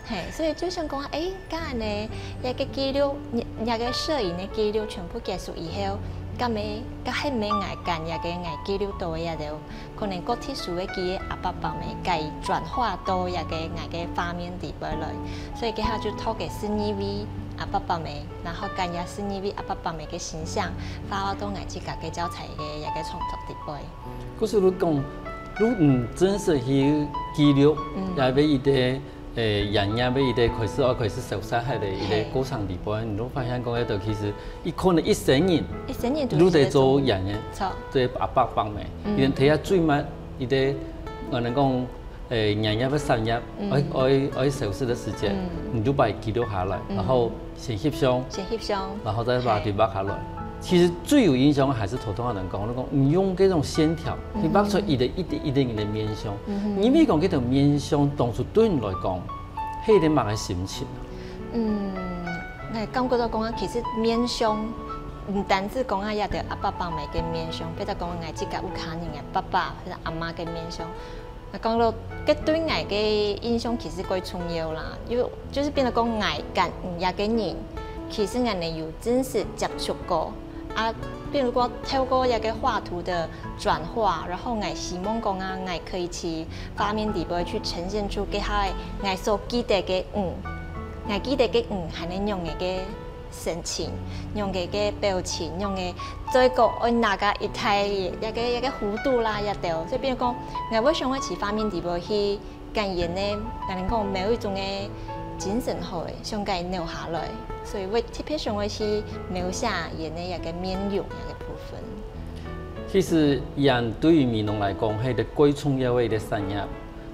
嘿，所以就想講，誒，該恁呢，這個記錄，這，這個攝影个記錄全部結束以後，該乜，該係乜𠊎跟這個𠊎記錄到个這兜 可能較特殊个記憶阿伯伯姆，該轉化到這個𠊎个畫面底背來。所以該下就託个十二位阿伯伯姆，然後將這十二位阿伯伯姆个形象，畫到𠊎自家个教材个這個創作底背。故所你講，你毋正式去記錄，嗯。也係一個 誒，菸葉个一個開始，愛開始消失忒个一個過程裡背，你都發現講，該兜其實佢可能一生人，一生人都係在做菸仔，著。對阿伯伯姆，嗯。佢等第一最慢，佢个，𠊎等講，誒，菸葉个產業，嗯。愛，愛，愛消失个時節，嗯。你就把佢記錄下來，嗯。然後 先翕相，先翕相，然後再畫，嘿。對畫下來。其實最有印象个還係頭頭𠊎等講，你講你用該種線條，嗯。去畫出一個一個一個人个面相。嗯哼。因為講該種面相，當初對你來講，係一個麼个心情啊？嗯，𠊎感覺到講啊，其實面相毋單止講啊，這兜阿伯伯姆个面相，變做講𠊎自家屋下人个爸爸或者阿媽个面相， 𠊎講到，該對𠊎个印象其實較重要啦，又，就是變做講𠊎跟這個人，其實𠊎等有真實接觸過。啊，比如講透過這個畫圖的轉化，然後𠊎希望講啊，𠊎可以去畫面底背去呈現出該下𠊎所記得个，嗯，𠊎記得个，嗯，還有用个 神情，用个个表情，用个嘴角愛拿个一大，一個一個弧度啦，一兜。所以變講，𠊎會想愛去畫面底背去感染呢，𠊎等講某一種个精神好誒，想該留下來，所以會特別想愛去描寫人个一個面容一個部分。其實，人對於美濃來講，係一個最重要个一個產業。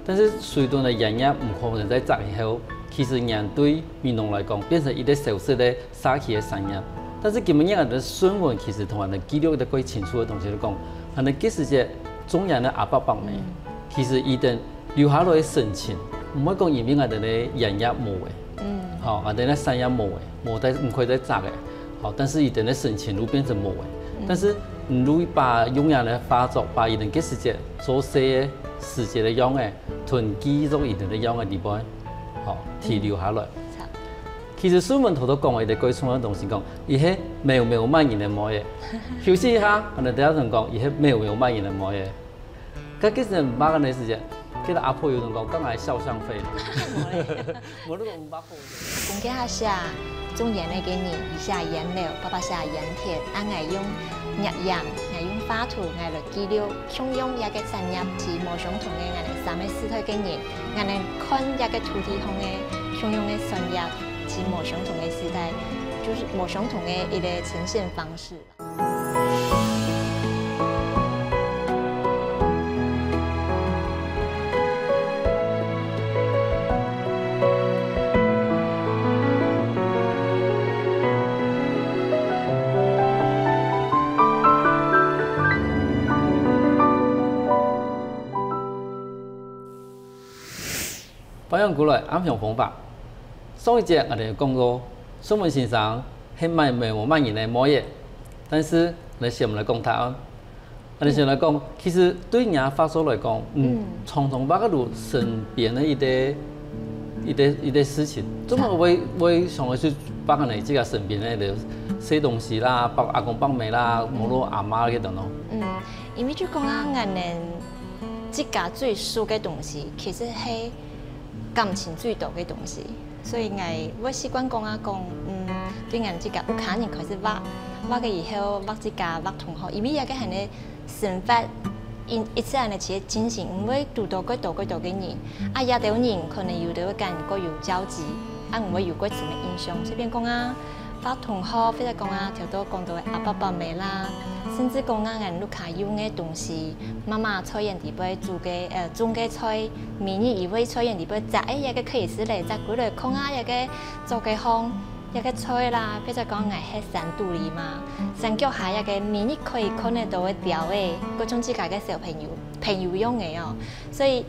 但是隨等个菸葉毋可能再摘以後，其實菸對美濃來講變成一個消失个社區个產業。但是今晡日𠊎等个新聞其實同𠊎等記錄个較清楚个東西來講，𠊎等該時節種菸个阿伯伯姆，嗯。其實佢等留下來个神情，毋會講因為𠊎等个菸葉無了，嗯。吼，𠊎兜个產業無了，無再，毋可以再摘了，吼，但是佢兜个生存路變成無了。但是，嗯，你又把用這个畫作，把佢兜个時節做事个時節个樣仔，同記憶中佢兜个樣仔裡背，吼，停留下來。其實順文頭頭講个一個最重要个東西講，佢係渺渺萬人个妹仔。休息一下，𠊎兜等下同講，佢係渺渺萬人个妹仔。該其實毋捌个時節，該个阿婆有同講，剛才肖像費了。無你講毋捌好。公家下寫，種菸仔个人，佢寫菸樓，爸爸寫菸田，恁𠊎用攝影，𠊎用畫圖，𠊎來記錄，共樣這個產業係無相同个，𠊎兜三個世代个人，𠊎兜看這個土地項个共樣个產業，係無相同个時代，就係無相同个一個呈現方式。 歡迎轉來暗香風華。上一節𠊎兜講到，順文先生係蠻，蠻有名个妹仔，但是𠊎兜先毋來講答案。𠊎兜先來講，其實對若畫作來講，嗯，嗯。常常畫个就身邊个一個，一個，一個事情，做麼个會，會想要去畫你自家身邊个一個細東西啦，伯，阿公伯姆啦，嗯。無論阿嬤該等咯。嗯，因為就講啊，𠊎兜 自家最熟个東西，其實係感情最多个東西。所以𠊎會習慣講啊講，嗯，對𠊎自家屋下人開始畫，畫个以後，畫自家，畫同學，因為這個恁樣生活，一，一直恁樣去進行，毋會堵到過多過多个人。啊，這兜人可能有兜會跟你過有交集，啊，毋會有過深个印象。隨便講啊， 畫同學，或者講啊，頭頭講到个阿伯伯姆啦，甚至講啊，𠊎屋下用个東西，媽媽菜園裡背煮个，呃，種个菜，每日佢會菜園裡背摘个，這個可以食咧，摘歸來囥啊，這個桌个項，這個菜啦，或者講𠊎歇山肚裡嘛，山腳下這個每日可以看得到个鳥仔，各種自家个小朋友，朋友樣个哦。所以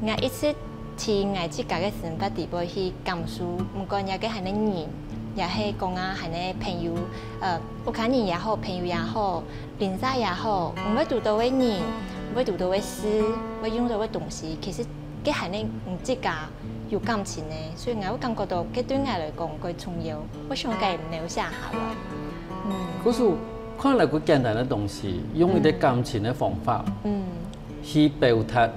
𠊎一直 去𠊎自家个生活裡背去感受，毋管這個恁樣人，也係講啊恁樣朋友，呃，屋下人也好，朋友也好，鄰舍也好，毋會堵到个人，毋會堵到个事，會用到个東西，其實該恁樣你自家有感情个，所以𠊎會感覺到該對𠊎來講較重要，會想愛留下下來。嗯。故所看來較簡單个東西，用一個感情个方法，嗯。去表達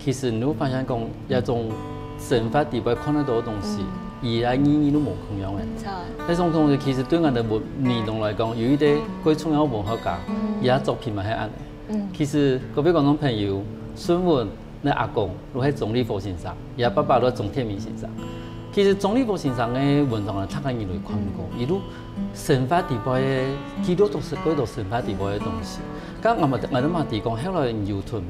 其實你會發現講，這種生活裡背看得到个東西，嗯。佢个意義都無共樣个。著。該種東西其實對𠊎兜文，文人來講，有一個最重要个文學家，嗯。佢个作品嘛係恁樣。嗯。其實各位觀眾朋友，順文个阿公就係鍾理和先生，佢个爸爸就係鍾天明先生。其實鍾理和先生个文章呢，大家人都看過，嗯。佢就生活裡背个，記錄都係，幾多生活裡背个東西。剛剛𠊎嘛，𠊎兜嘛提講，後來有同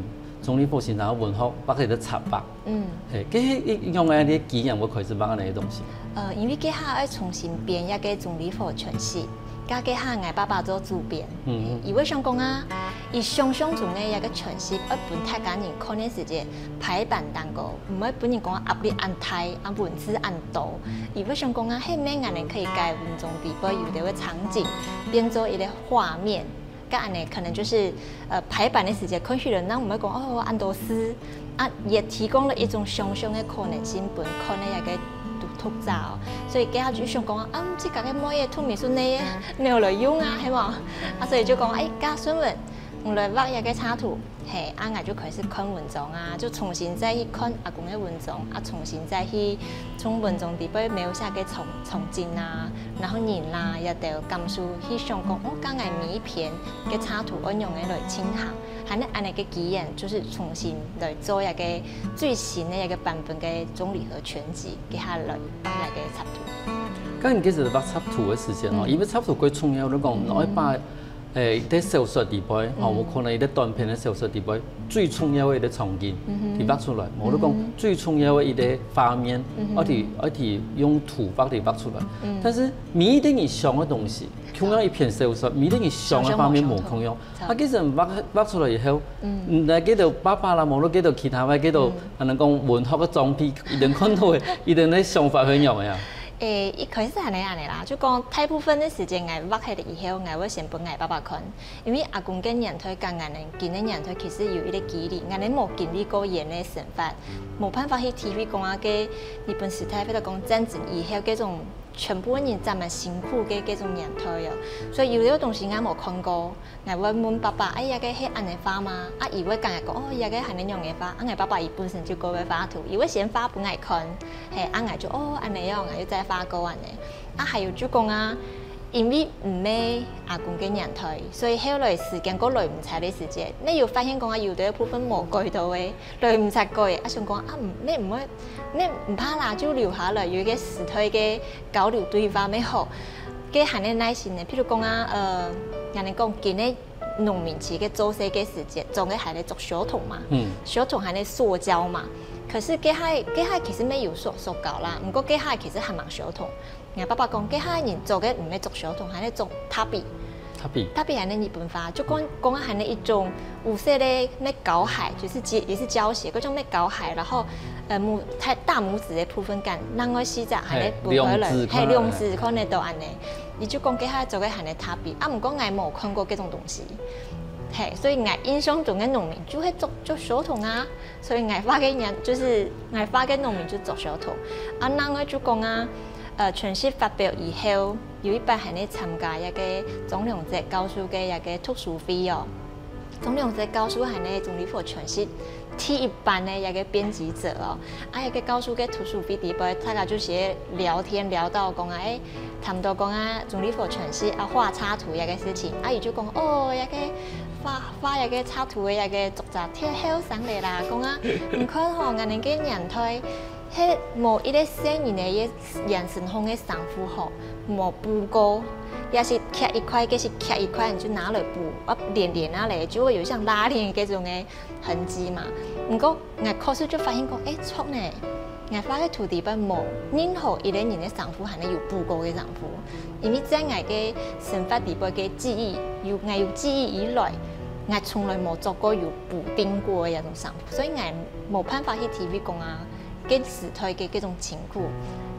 鍾理和先生个文學，畫个一個插畫。嗯。嘿，該係一，一種个機緣會開始畫恁樣个東西。呃，因為該下愛重新編一個鍾理和全集，該，該下𠊎爸爸做主編。嗯。佢會想講啊，佢想像中个一個全集，愛分大家人看个時節，排版當高，毋會分人講壓力恁大，啊文字恁多。佢會想講啊，係毋係𠊎兜可以將文章裡背有兜个場景，變做一個畫面， 該恁樣可能就係，呃，排版个時節看起來，𠊎毋會講，哦，恁多字，啊，也提供了一種想像个可能性，分看个一個讀，讀者哦。所以該下就想講，啊，自家个妹仔同美術呢，無來用啊，係無？啊，所以就講，哎，該順文，你來畫一個插圖，嘿，啊，𠊎就開始看文章啊，就重新再去看阿公个文章，啊，重新再去從文章裡背描寫个場，場景啊， 然後人啦，也兜感受去想講，哦，該𠊎每一篇个插圖愛仰仔來進行，還有恁樣个機緣，就係重新來做一個最新个一個版本个鍾理和全集，接下來畫一個插圖。該你其實畫插圖个時間哦，嗯。因為插圖較重要，你講，嗯。愛把，誒，在小說裡背，哦，嗯。有可能一個短篇个小說裡背，最重要个一個場景，嗯哼。佢畫出來，無你講，嗯哼。最重要个一個畫面，嗯哼。愛去，愛去用圖畫去畫出來。嗯。但是 每一個人想个東西，同樣一篇小說，每一個人想个方面無共樣。想法無相同。啊，其實畫，畫出來以後，嗯。嗯，該个爸爸啦，無論該个其他个，該个，嗯。可能講文學个裝備，佢兜看到个，佢兜个想法係仰仔啊？誒，一開始還係恁樣啦，就講大部分个時間𠊎畫忒以後，𠊎會先分𠊎爸爸看，因為阿公个年代跟𠊎等今个年代其實有一個距離，𠊎等無經歷過佢个生活，無辦法去體會講啊，該日本時代或者講戰爭以後該種全部人正蠻辛苦个該種年代哦。所以有个東西𠊎無看過， 𠊎會問爸爸：「哎，這個係恁樣畫嗎？」啊，佢會講𠊎講：「哦，這個還係仰仔畫？」啊，𠊎爸爸佢本身就較會畫圖，佢會先畫分𠊎看，係，啊，𠊎就：「哦，恁樣哦。」𠊎就再畫過恁樣。啊，還有就講啊，因為毋係阿公个年代，所以後來時間過來毋掣个時節，你有發現講啊，有个部分無改到个，來毋掣改，啊，想講啊，毋，你毋會，你毋怕啦，就留下來，有一個時代个交流對話乜好。 該還係耐心个，譬如講啊，呃，人家講今个農民自家做事个時節，總个還係著燒桶嘛，嗯。燒桶還係塑膠嘛。可是該下，該下其實乜有塑，塑膠啦，毋過該下其實還吂燒桶。𠊎爸爸講，該下人做个毋係著燒桶，還係著tapi。tapi。tapi還係日本話，就講，講還係一種 烏色个那膠鞋，就是膠，也是膠鞋，該種那膠鞋，然後，呃，拇，大，大拇指个部分跟另外四隻還係分開來，嘿，兩指可能，嘿，兩指可能都恁樣。佢就講該下做个還係tapi，啊，毋過𠊎無看過這種東西。嘿，所以𠊎印象中个農民就係著，著燒桶啊，所以𠊎畫个人，就是𠊎畫个農民就著燒桶。啊，另外就講啊，呃，全集發表以後，有一擺還係參加一個張良哲教授个一個讀書會哦。 張良哲教授還係鍾理和全集第一版个一個編輯者哦。啊，一個教授个讀書會裡背，大家就係聊天聊到講啊，誒，談到講啊，鍾理和全集啊畫插圖一個事情，啊，佢就講，哦，一個畫，畫一個插圖个一個作者，忒後生了啦，講啊，你看吼，𠊎等个年代，係無一個細人个原生項个衫褲吼，無補過，也是缺一塊，該是缺一塊，你就拿來補，啊，連連啊咧，就會有像拉鍊該種个 痕跡嘛。毋過，𠊎確實就發現講，誒，著呢，𠊎畫个圖裡背無任何一個人个衫褲還係有補過个衫褲，因為在𠊎个生活裡背个記憶，有，𠊎有記憶以來，𠊎從來無著過有補丁過个該種衫褲，所以𠊎無辦法去體會講啊，該時代个該種情況。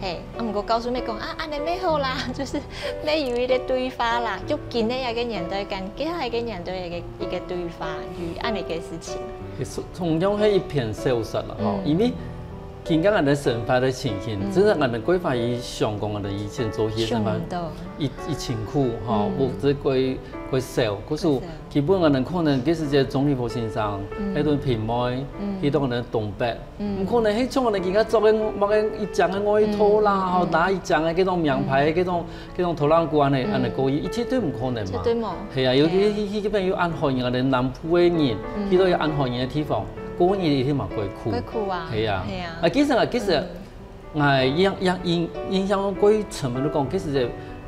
嘿，啊，毋過教授乜講啊，恁樣乜好啦，就是乜有一個對話啦，就今个一個年代跟該下一個年代一個，一個對話，有恁樣个事情。 其實同樣係一篇小說啦，吼，嗯。因為今个𠊎等生活个情形，嗯。真正𠊎等規劃以想講𠊎等以前做學生嘛，想毋到。一，一辛苦，吼，嗯。物質過，過少，故所過少。基本𠊎等可能該時節鍾理和先生，嗯。該段平妹，嗯。去到𠊎等東北，嗯。毋可能係像𠊎等今个著个，麼个一張个外套啦，嗯，吼，嗯。拿一張个該種名牌，嗯。該種 該種拖冷褲恁樣，嗯。恁樣過去，絕對毋可能嘛。絕對無。係啊，尤其係，係。去，去該片有恁好人啊，連南部个人，嗯。去到有恁好人个地方，過日一定嘛過苦。過苦啊。係啊。係啊。啊，其實啊，其實，嗯。𠊎印，印，印，印象中過去曾文都講，其實，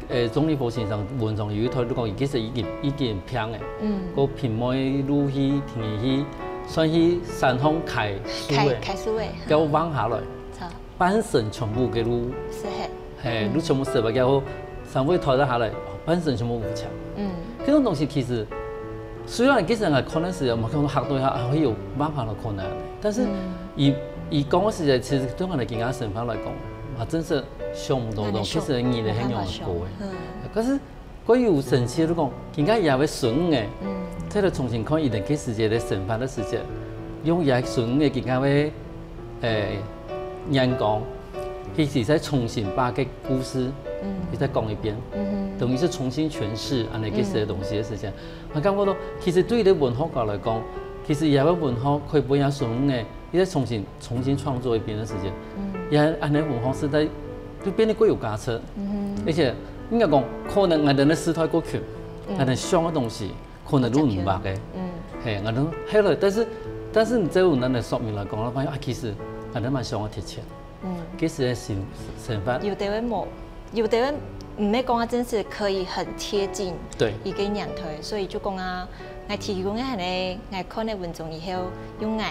呃，鍾理和先生文章有一段都講，其實已經，已經病了。嗯。過平妹路去，天氣去，算去山上開樹个。開，開樹个。叫橫下來。著。半身全部个路。係嘿。 嘿，嗯。你全部食物件好，三位拖得下來，半身全部烏青。嗯。這種東西其實，雖然其實𠊎看个時候，嘛看到嚇到一下，啊，會有辦法的困難。但是，嗯。以，以講个時間，其實對𠊎來講，生活來講，啊，真是想毋到的，還沒想，其實人係很容易過的。無辦法想。嗯。可是，過有神奇的，就講，今个也會順个，嗯。再來重新看以前个時節的生活的時節，用也順个，今个會，誒，眼光， 佢係在重新把个故事，嗯。佢再講一遍，嗯哼。等於是重新詮釋恁樣个一些東西的時間。嗯。𠊎感覺到，其實對於文學家來講，其實也有文學可以分人順个，佢再重新，重新創作一遍的時間，嗯。也恁樣文學是在，就變得更有價值。嗯哼。而且應該講，可能𠊎等个時代過去，嗯。𠊎等想个東西，可能都毋白个。嗯。嘿，𠊎等，嘿了，但是，但是你再用恁樣說明來講的話，啊，其實𠊎等蠻想要提前。 嗯。其實个生，生活。有的會無，有的會毋係講啊，真是可以很貼近，對。一個年代，所以就講啊，𠊎提供个恁樣，𠊎看个文章以後，用𠊎，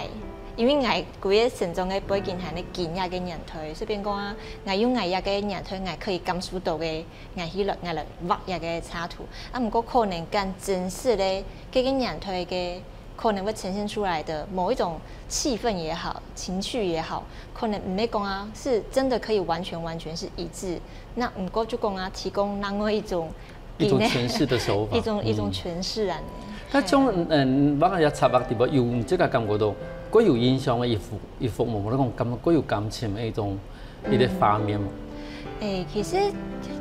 因為𠊎歸個成長个背景還係今日个年代，所以變講啊，𠊎用𠊎這個年代，𠊎可以感受到个，𠊎去來，𠊎來畫這個插圖。啊，毋過可能跟真實个，這個年代个可能會呈現出來的某一種氣氛也好，情緒也好，可能毋係講啊，是真的可以完全完全是一致。那毋過就講啊，提供另外一種一種詮釋的手法，一種一種詮釋啊。該種嗯，我感覺插播底部有這個感覺到，過有印象的一幅一幅無，我講感覺過有感情的一種一個畫面嘛。誒，其實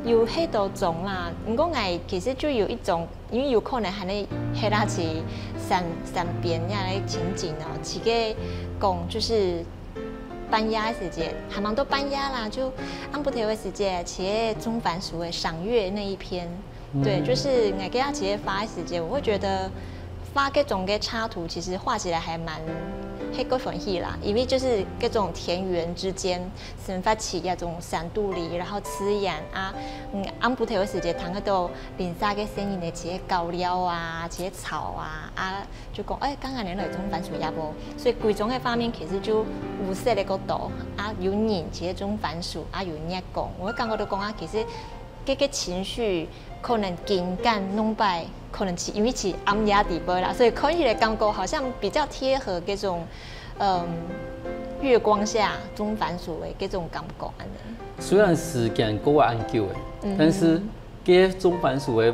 有很多種啦，毋過𠊎其實就有一種，因為有可能還在黑拉奇山山邊那個情景哦，自己講就是半夜的時節，還蠻多半夜啦，就暗晡頭的時節，在種番薯的賞月那一篇。對，就是𠊎給他直接發的時節，我會覺得發各種个插圖，其實畫起來還蠻還過歡喜啦，因為就是各種田園之間生活起那種山肚裡，然後自然啊，嗯，暗晡頭的時節，聽得到鄰舍个聲音的這些高料啊，這些草啊，啊，就講，哎，剛剛恁樣來種番薯也無，所以歸種个畫面其實就有色个角度啊，有人這種番薯啊，有月光，我會感覺到講啊，其實 這個情緒可能緊張弄擺，可能是因為是暗夜底背啦，所以看起來感覺好像比較貼合這種，嗯，月光下種番薯的這種感覺，恁樣。雖然時間過了恁久了，嗯，但是這種番薯的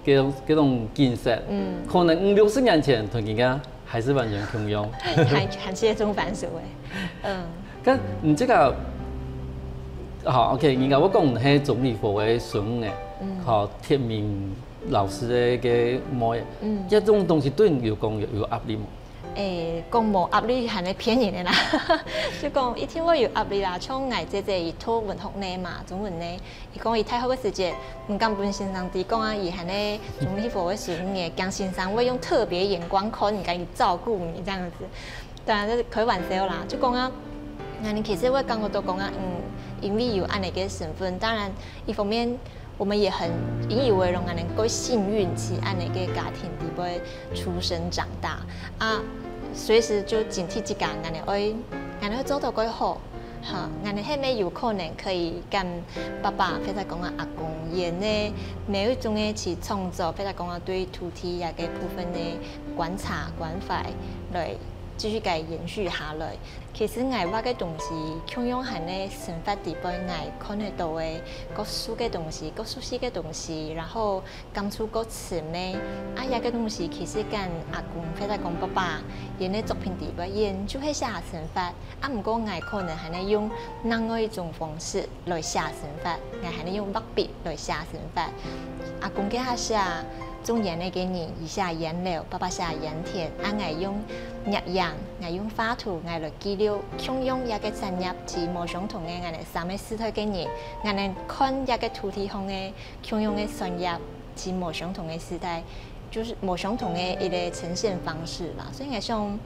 這種這種景色，嗯，可能五六十年前同今个 還是完全共樣。還還係種番薯个，嗯。但你這個，好，OK，應該我講係鍾理和个孫仔，好，鐵明老師个个妹，嗯，這種東西對你有講有有壓力無？誒，講無壓力還係騙人个啦，就講一定會有壓力啦。像𠊎姐姐佢讀文學呢嘛，中文呢， 佢講佢大學个時節，毋敢分先生知講啊，佢還係鍾理和个孫仔，驚先生會用特別眼光看你，趕緊照顧你這樣子。當然這是開玩笑啦，就講啊，那你其實會感覺到講啊，嗯，因為有恁樣个身份，當然一方面我們也很引以為榮，恁樣个幸運，在恁樣个家庭裡背出生長大啊，隨時就警惕自家，恁樣愛，恁樣愛做到較好。 好，𠊎等係毋係有可能可以跟爸爸，或者講啊阿公，佢等个每一種个去創作，或者講啊對土地這個部分个觀察、關懷，來繼續个延續下來。其實𠊎畫个東西，共樣還係生活裡背𠊎看得到个，較熟个東西，較熟悉个東西，然後 感觸較深个。啊，這個東西其實跟阿公或者講爸爸，佢等个作品裡背，佢等就係寫生活。啊，毋過𠊎可能還係用另外一種方式來寫生活，𠊎還係用畫筆來寫生活。阿公該下寫種菸仔个人，佢寫菸樓，爸爸寫菸田，啊，𠊎用攝影，𠊎用畫圖，𠊎來記錄，共樣這個產業，在無相同个𠊎等三個時代个人，𠊎等看這個土地項个 共樣个產業，在無相同个時代，就係無相同个一個呈現方式啦。所以𠊎想，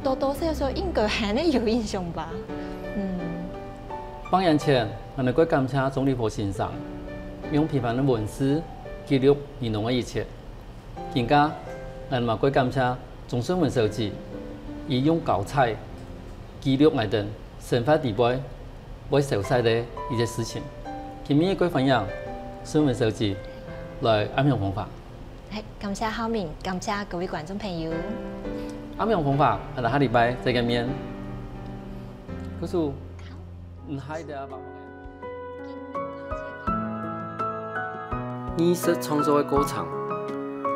多多少少應該還係有影響吧。嗯。百年前，𠊎等蓋感謝鍾理和先生，用平凡个文字記錄宜農个一切。今下，𠊎等嘛蓋感謝鍾順文小姐，佢用膠彩記錄𠊎等 生活裡背會消失个一個事情。今晡日蓋歡迎順文小姐來暗香風華。係，感謝浩明，感謝各位觀眾朋友。暗香風華，𠊎等下禮拜再見面。故事，嗯，嗨的啊，寶寶。 藝術創作个過程，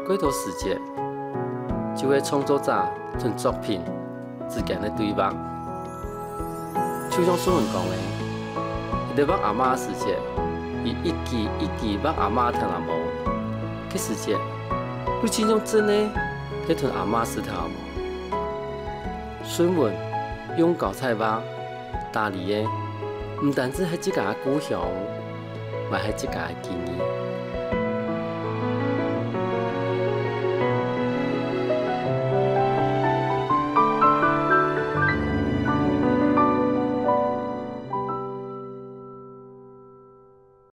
蓋多時節，就係創作者同作品之間个對話。就像順文講个，佢等畫阿嬤个時節，佢一句一句畫阿嬤聽阿嬤，該時節，又親像真个在同阿嬤試聽阿嬤。順文用膠彩畫 打理个，毋單止係自家个故鄉，嘛係自家个記憶。